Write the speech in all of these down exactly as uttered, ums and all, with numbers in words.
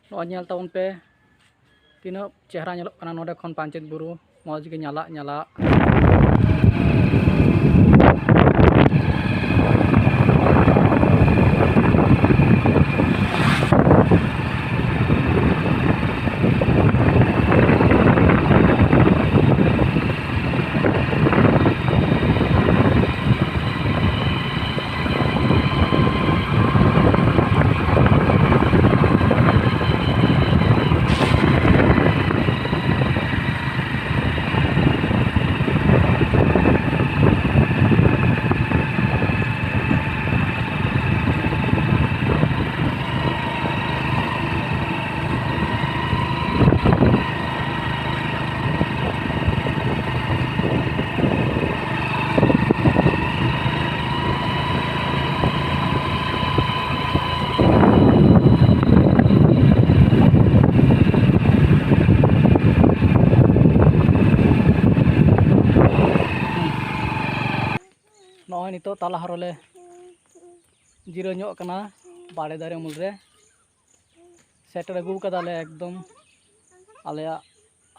ᱱᱚᱜᱼᱚᱭ ᱧᱮᱞ ᱛᱟᱵᱚᱱ ᱯᱮ, ᱛᱤᱱᱟᱹᱜ ᱪᱮᱦᱨᱟ ᱧᱮᱞᱚᱜ ᱠᱟᱱᱟ ᱱᱚᱰᱮ ᱠᱷᱚᱱ ᱯᱟᱧᱪᱮᱛ ᱵᱩᱨᱩ, ᱢᱚᱡᱽ ᱜᱮ ᱧᱟᱞᱟᱜ ᱧᱟᱞᱟᱜ᱾ ᱱᱚᱜᱼᱚᱭ ᱱᱤᱛᱚᱜ ᱛᱟᱞᱟ ᱦᱚᱨ ᱨᱮᱞᱮ ᱡᱤᱨᱟᱹᱣ ᱧᱚᱜ ᱠᱟᱱᱟ, ᱵᱟᱲᱮ ᱫᱟᱨᱮ ᱩᱢᱩᱞ ᱨᱮ᱾ ᱥᱮᱴᱮᱨ ᱟᱹᱜᱩ ᱠᱟᱫᱟᱞᱮ ᱮᱠᱫᱚᱢ ᱟᱞᱮᱭᱟᱜ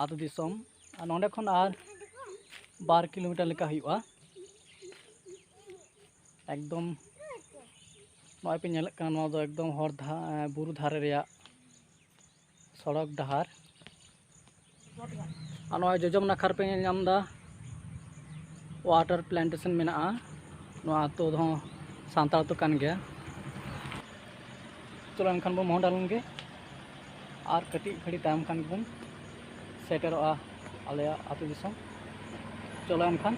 ᱟᱹᱛᱩ ᱫᱤᱥᱚᱢ᱾ ᱟᱨ ᱱᱚᱸᱰᱮ ᱠᱷᱚᱱ ᱟᱨ ᱵᱟᱨ ᱠᱤᱞᱳᱢᱤᱴᱟᱨ ᱞᱮᱠᱟ ᱦᱩᱭᱩᱜᱼᱟ᱾ ᱮᱠᱫᱚᱢ ᱱᱚᱜᱼᱚᱭ ᱯᱮ ᱧᱮᱞᱮᱫ ᱠᱟᱱᱟ, ᱱᱚᱣᱟ ᱫᱚ ᱮᱠᱫᱚᱢ ᱦᱚᱨ ᱫᱷᱟ-, ᱵᱩᱨᱩ ᱫᱷᱟᱨᱮ ᱨᱮᱭᱟᱜ ᱥᱚᱲᱚᱠ ᱰᱟᱦᱟᱨ᱾ ᱟᱨ ᱱᱚᱜᱼᱚᱭ ᱡᱚᱡᱚᱢ ᱱᱟᱠᱷᱟ ᱨᱮᱯᱮ ᱧᱮᱞ ᱧᱟᱢ ᱮᱫᱟ, water plantation ᱢᱮᱱᱟᱜᱼᱟ᱾ ᱱᱚᱣᱟ ᱟᱹᱛᱩ ᱦᱚᱸ ᱥᱟᱱᱛᱟᱲ ᱟᱹᱛᱩ ᱠᱟᱱ ᱜᱮᱭᱟ᱾ ᱪᱚᱞᱚ ᱮᱱᱠᱷᱟᱱ ᱵᱚᱱ ᱢᱚᱦᱰᱟ ᱞᱮᱱ ᱜᱮ, ᱟᱨ ᱠᱟᱹᱴᱤᱡ ᱜᱷᱟᱹᱲᱤ ᱛᱟᱭᱚᱢ ᱠᱷᱟᱱ ᱜᱮᱵᱚᱱ ᱥᱮᱴᱮᱨᱚᱜᱼᱟ ᱟᱞᱮᱭᱟᱜ ᱟᱹᱛᱩ ᱫᱤᱥᱚᱢ᱾ ᱪᱚᱞᱚ ᱮᱱᱠᱷᱟᱱ᱾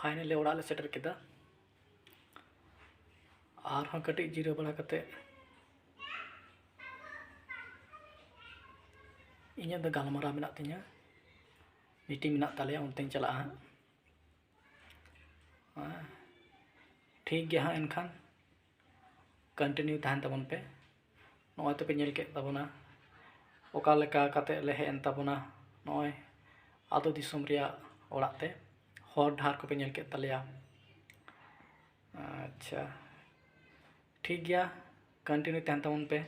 ᱯᱷᱟᱭᱱᱟᱞᱤ ᱚᱲᱟᱜ ᱞᱮ ᱥᱮᱴᱮᱨ ᱠᱮᱫᱟ᱾ ᱟᱨᱦᱚᱸ ᱠᱟᱹᱴᱤᱡ ᱡᱤᱨᱟᱹᱣ ᱵᱟᱲᱟ ᱠᱟᱛᱮ, ᱤᱧᱟᱹᱜ ᱫᱚ ᱜᱟᱞᱢᱟᱨᱟᱣ ᱢᱮᱱᱟᱜ ᱛᱤᱧᱟᱹ, ᱢᱤᱴᱤᱝ ᱢᱮᱱᱟᱜ ᱛᱟᱞᱮᱭᱟ, ᱚᱱᱛᱮᱧ ᱪᱟᱞᱟᱜᱼᱟ ᱦᱟᱸᱜ᱾ ᱦᱮᱸ, ᱴᱷᱤᱠ ᱜᱮᱭᱟ ᱦᱟᱸᱜ, ᱮᱱᱠᱷᱟᱱ ᱠᱚᱱᱴᱤᱱᱤᱭᱩ ᱛᱟᱦᱮᱱ ᱛᱟᱵᱚᱱ ᱯᱮ᱾ ᱱᱚᱜᱼᱚᱭ ᱛᱚᱯᱮ ᱧᱮᱞ ᱠᱮᱫ ᱛᱟᱵᱚᱱᱟ ᱚᱠᱟ ᱞᱮᱠᱟ ᱠᱟᱛᱮ ᱞᱮ ᱦᱮᱡ ᱮᱱ ᱛᱟᱵᱚᱱᱟ ᱱᱚᱜᱼᱚᱭ ᱟᱛᱳ ᱫᱤᱥᱚᱢ ᱨᱮᱭᱟᱜ ᱚᱲᱟᱜ ᱛᱮ᱾ ᱦᱚᱨ ᱰᱟᱦᱟᱨ ᱠᱚᱯᱮ ᱧᱮᱞ ᱠᱮᱫ ᱛᱟᱞᱮᱭᱟ᱾ ᱟᱪᱪᱷᱟ, ᱴᱷᱤᱠ ᱜᱮᱭᱟ, ᱠᱚᱱᱴᱤᱱᱤᱭᱩ ᱛᱟᱦᱮᱱ ᱛᱟᱵᱚᱱ ᱯᱮ᱾